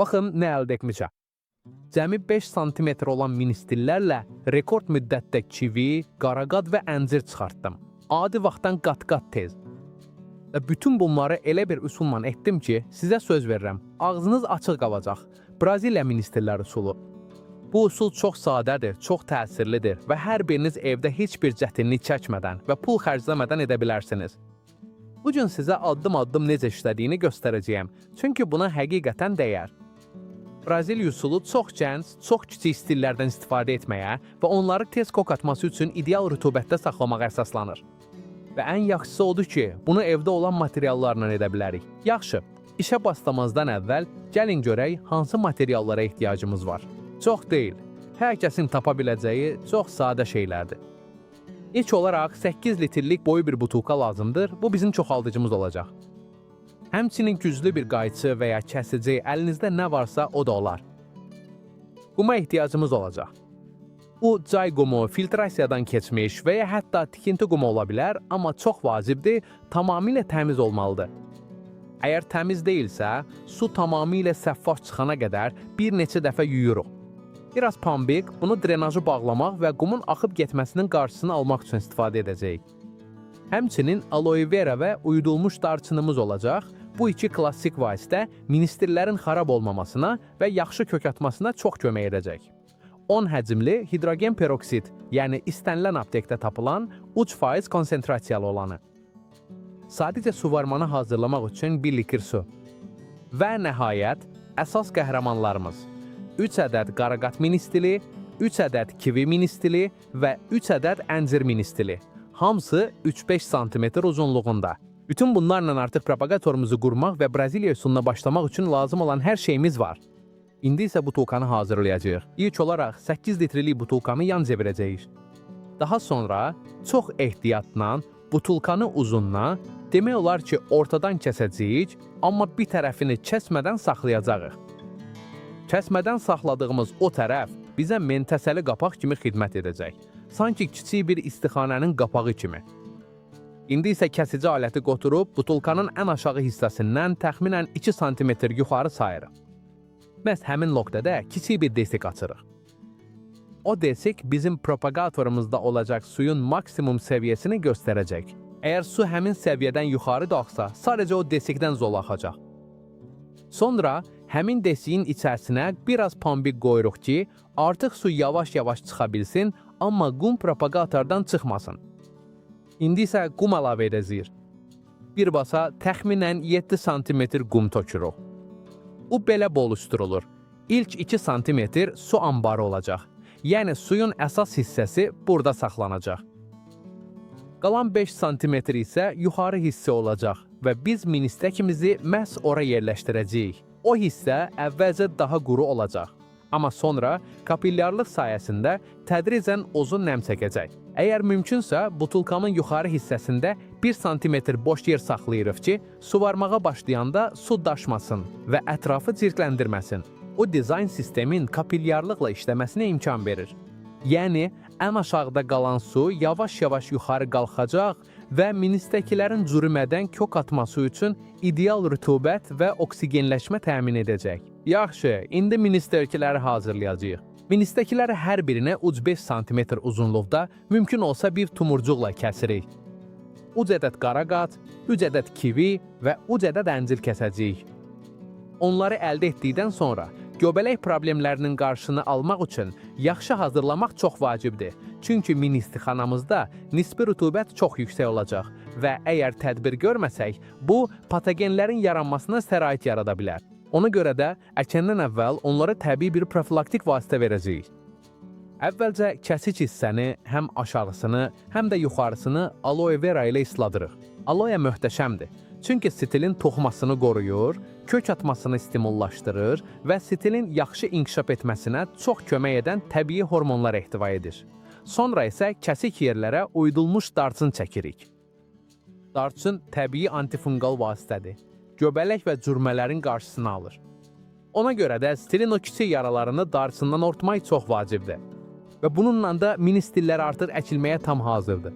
Baxın nə əldə etmişəm. Cəmi 5 sm olan ministillərlə rekord müddətdə kivi, qaraqad və əncir çıxartdım. Adi vaxtdan qat-qat tez. Və bütün bunları elə bir üsulla etdim ki, sizə söz verirəm, ağzınız açıq qalacaq. Braziliya ministrləri üsulu. Bu üsul çox sadədir, çox təsirlidir və hər biriniz evdə heç bir çətinlik çəkmədən və pul xərcləmədən edə bilərsiniz. Bu gün sizə addım-addım necə işlədiyini göstərəcəyəm. Çünki buna həqiqətən dəyər. Braziliya üsulu çox gənc, çox kiçik stillərdən istifadə etməyə və onları tez kok atması üçün ideal rütubətdə saxlamağa əsaslanır. Və ən yaxşısı odur ki, bunu evdə olan materiallarla edə bilərik. Yaxşı, işə başlamazdan əvvəl gəlin görək hansı materiallara ehtiyacımız var. Çox deyil, hər kəsin tapa biləcəyi çox sadə şeylərdir. İlk olaraq 8 litrlik boyu bir butulka lazımdır. Bu bizim çoxaldıcımız olacaq. Həmçinin güclü bir qayçı və ya kəsici, əlinizdə nə varsa o da olar. Quma ehtiyacımız olacaq. Bu cay qumu, filtrasiyadan keçmiş və ya hətta tikinti qumu ola bilər, amma çox vacibdir, tamamilə təmiz olmalıdır. Əgər təmiz deyilsə, su tamamilə şəffaf çıxana qədər bir neçə dəfə yuyuruq. Biraz pambıq, bunu drenajı bağlamaq və qumun axıb getməsinin qarşısını almaq üçün istifadə edəcəyik. Həmçinin aloe vera və uyudulmuş darçınımız olacaq. Bu iki klassik vasitə ministrlərin xarab olmamasına və yaxşı kök atmasına çox kömək edəcək. 10 həcmli hidrogen peroksid, yəni istənilən aptekdə tapılan 3% konsentrasiyalı olanı. Sadəcə suvarmanı hazırlamaq üçün 1 litr su. Və nəhayət, əsas qəhrəmanlarımız. 3 ədəd qaraqat ministili, 3 ədəd kivi ministili və 3 ədəd əncir ministili. Hamısı 3-5 sm uzunluğunda. Bütün bunlarla artıq propagatorumuzu qurmaq və Braziliya üsuluna başlamaq üçün lazım olan hər şeyimiz var. İndi isə butulkanı hazırlayacağıq. İlk olaraq 8 litrlik butulkanı yan çevirəcəyik. Daha sonra çox ehtiyatla butulkanı uzunla, demək olar ki, ortadan kəsəcəyik, amma bir tərəfini kəsmədən saxlayacağıq. Kəsmədən saxladığımız o tərəf bizə mentəsəli qapaq kimi xidmət edəcək. Sanki kiçik bir istixanənin qapağı kimi. İndi isə kəsici aləti qoturub butulkanın ən aşağı hissəsindən təxminən 2 sm yuxarı sayırıq. Məhz həmin nöqtədə kiçik bir desik açırıq. O desik bizim propagatorumuzda olacaq suyun maksimum səviyyəsini göstərəcək. Əgər su həmin səviyyədən yuxarı qalxsa, sadəcə o desikdən zol axacaq. Sonra həmin desiyin içərisinə biraz pambıq qoyuruq ki, artıq su yavaş-yavaş çıxa bilsin, amma qum propagatordan çıxmasın. İndi isə qum əlavə edəcəyik. Bir basa təxminən 7 sm qum tökürük. Bu belə boluşdurulur. İlk 2 sm su anbarı olacaq. Yəni suyun əsas hissəsi burada saxlanacaq. Qalan 5 sm isə yuxarı hissə olacaq və biz ministəkimizi məhz ora yerləşdirəcəyik. O hissə əvvəlcə daha quru olacaq. Amma sonra kapillyarlıq sayəsində tədricən uzun nəm çəkəcək. Əgər mümkünsə, butulkanın yuxarı hissəsində 1 sm boş yer saxlayırıq ki, suvarmağa başlayanda su daşmasın və ətrafı çirkləndirməsin. O dizayn sistemin kapillyarlıqla işləməsinə imkan verir. Yəni ən aşağıda qalan su yavaş-yavaş yuxarı qalxacaq və ministəkilərin cürümədən kök atması üçün ideal rütubət və oksigenləşmə təmin edəcək. Yaxşı, indi ministərkiləri hazırlayacağıq. Ministəkiləri hər birinə 3-5 sm uzunluqda mümkün olsa bir tumurcuqla kəsirik. 3 ədəd qaraqat, 3 ədəd kivi və 3 ədəd əncir kəsəcəyik. Onları əldə etdikdən sonra göbələk problemlərinin qarşısını almaq üçün yaxşı hazırlamaq çox vacibdir. Çünki mini istixanamızda nisbi rütubət çox yüksək olacaq və əgər tədbir görməsək, bu patogenlərin yaranmasına şərait yarada bilər. Ona görə də əkəndən əvvəl onlara təbii bir profilaktik vasitə verəcəyik. Əvvəlcə kəsik hissəni, həm aşağısını, həm də yuxarısını aloe vera ilə isladırıq. Aloe möhtəşəmdir. Çünki stilin toxumasını qoruyur, kök atmasını stimullaşdırır və stilin yaxşı inkişaf etməsinə çox kömək edən təbii hormonlar ehtiva edir. Sonra isə kəsik yerlərə uydulmuş darçın çəkirik. Darçın təbii antifunqal vasitədir. Göbələk və cürmələrin qarşısını alır. Ona görə də stilin o kiçik yaralarını darçından ortmaq çox vacibdir. Və bununla da mini stillər artıq əkilməyə tam hazırdır.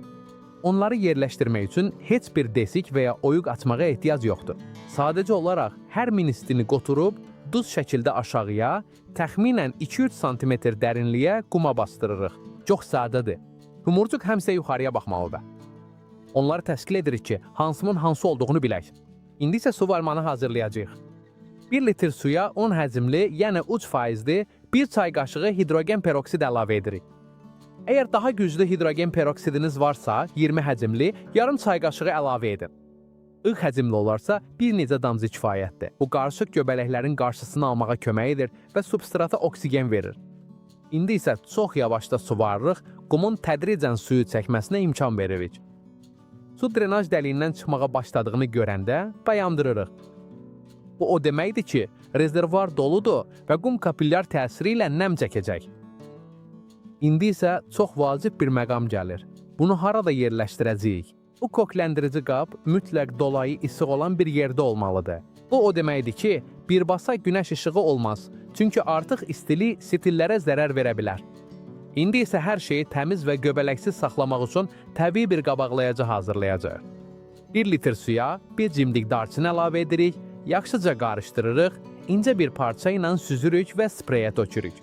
Onları yerləşdirmək üçün heç bir desik və ya oyuq açmağa ehtiyac yoxdur. Sadəcə olaraq hər mini stilini qoturub Düz şəkildə aşağıya, təxminən 2-3 sm dərinliyə quma bastırırıq. Çox sadədir. Tumurcuq həmişə yuxarıya baxmalıdır. Onları təşkil edirik ki, hansının hansı olduğunu bilək. İndi isə su varmanı hazırlayacağıq. 1 litr suya 10 həcmli, yəni 3 faizli 1 çay qaşığı hidrogen peroksid əlavə edirik. Əgər daha güclü hidrogen peroksidiniz varsa, 20 həcmli, yarım çay qaşığı əlavə edin. İğ həcmli olarsa, bir neçə damcı kifayətdir. Bu qarışıq göbələklərin qarşısını almağa kömək edir və substrata oksigen verir. İndi isə çox yavaşda suvarırıq, qumun tədricən suyu çəkməsinə imkan veririk. Su drenaj dəliyindən çıxmağa başladığını görəndə dayandırırıq. Bu o deməkdir ki, rezervuar doludur və qum kapillyar təsiri ilə nəm çəkəcək. İndi isə çox vacib bir məqam gəlir. Bunu harada yerləşdirəcəyik? Bu kokləndirici qab mütləq dolayı işıq olan bir yerdə olmalıdır. Bu o deməkdir ki, birbasa günəş işığı olmaz. Çünki artıq istilik stillərə zərər verə bilər. İndi isə hər şeyi təmiz və göbələksiz saxlamaq üçün təbii bir qabaqlayıcı hazırlayacağıq. 1 litr suya bir cimdik darçın əlavə edirik, yaxşıca qarışdırırıq, incə bir parça ilə süzürük və spreyə tökürük.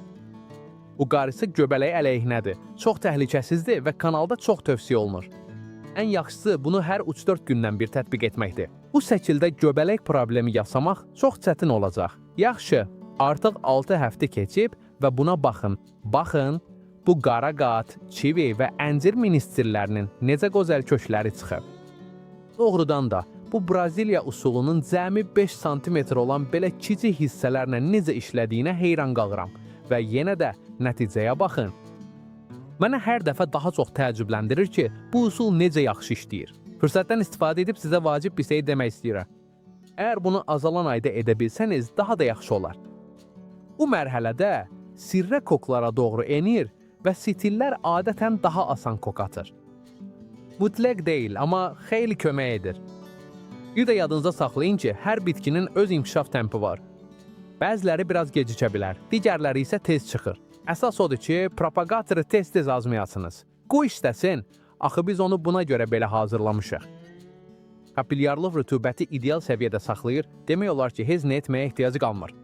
Bu qarışıq göbələk əleyhinədir, çox təhlükəsizdir və kanalda çox tövsiyə olunur. Ən yaxşısı bunu hər 3-4 gündən bir tətbiq etməkdir. Bu şəkildə göbələk problemi yasamaq çox çətin olacaq. Yaxşı, artıq 6 həftə keçib və buna baxın. Baxın, bu qaraqat, çivi və əncir ministrlərinin necə gözəl kökləri çıxıb. Doğrudan da bu Braziliya üsulunun cəmi 5 sm olan belə kiçik hissələrlə necə işlədiyinə heyran qalıram və yenə də nəticəyə baxın. Mənə hər dəfə daha çox təəccübləndirir ki, bu üsul necə yaxşı işləyir. Fürsətdən istifadə edib sizə vacib bir şey demək istəyirəm. Əgər bunu azalan ayda edə bilsəniz, daha da yaxşı olar. Bu mərhələdə sirrə koklara doğru enir və stillər adətən daha asan kok atır. Mütləq deyil, amma xeyli kömək edir. Bir də yadınızda saxlayın ki, hər bitkinin öz inkişaf tempi var. Bəziləri biraz gecikə bilər, digərləri isə tez çıxır. Əsas odur ki, propagatoru tez-tez azmayasınız. Qoy işləsin, axı biz onu buna görə belə hazırlamışıq. Kapilyarlıq rütubəti ideal səviyyədə saxlayır, demək olar ki, heç nə etməyə ehtiyacı qalmır.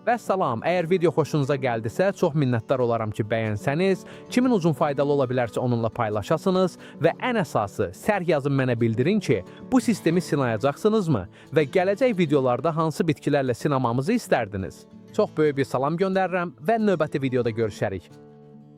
Vəssalam, əgər video xoşunuza gəldisə, çox minnətdar olaram ki, bəyənsəniz, kimin üçün faydalı ola bilərsə onunla paylaşasınız və ən əsası sərh yazın mənə bildirin ki, bu sistemi sınayacaqsınızmı və gələcək videolarda hansı bitkilərlə sınamamızı istərdiniz? Çox böyük bir salam göndərirəm və növbəti videoda görüşərik.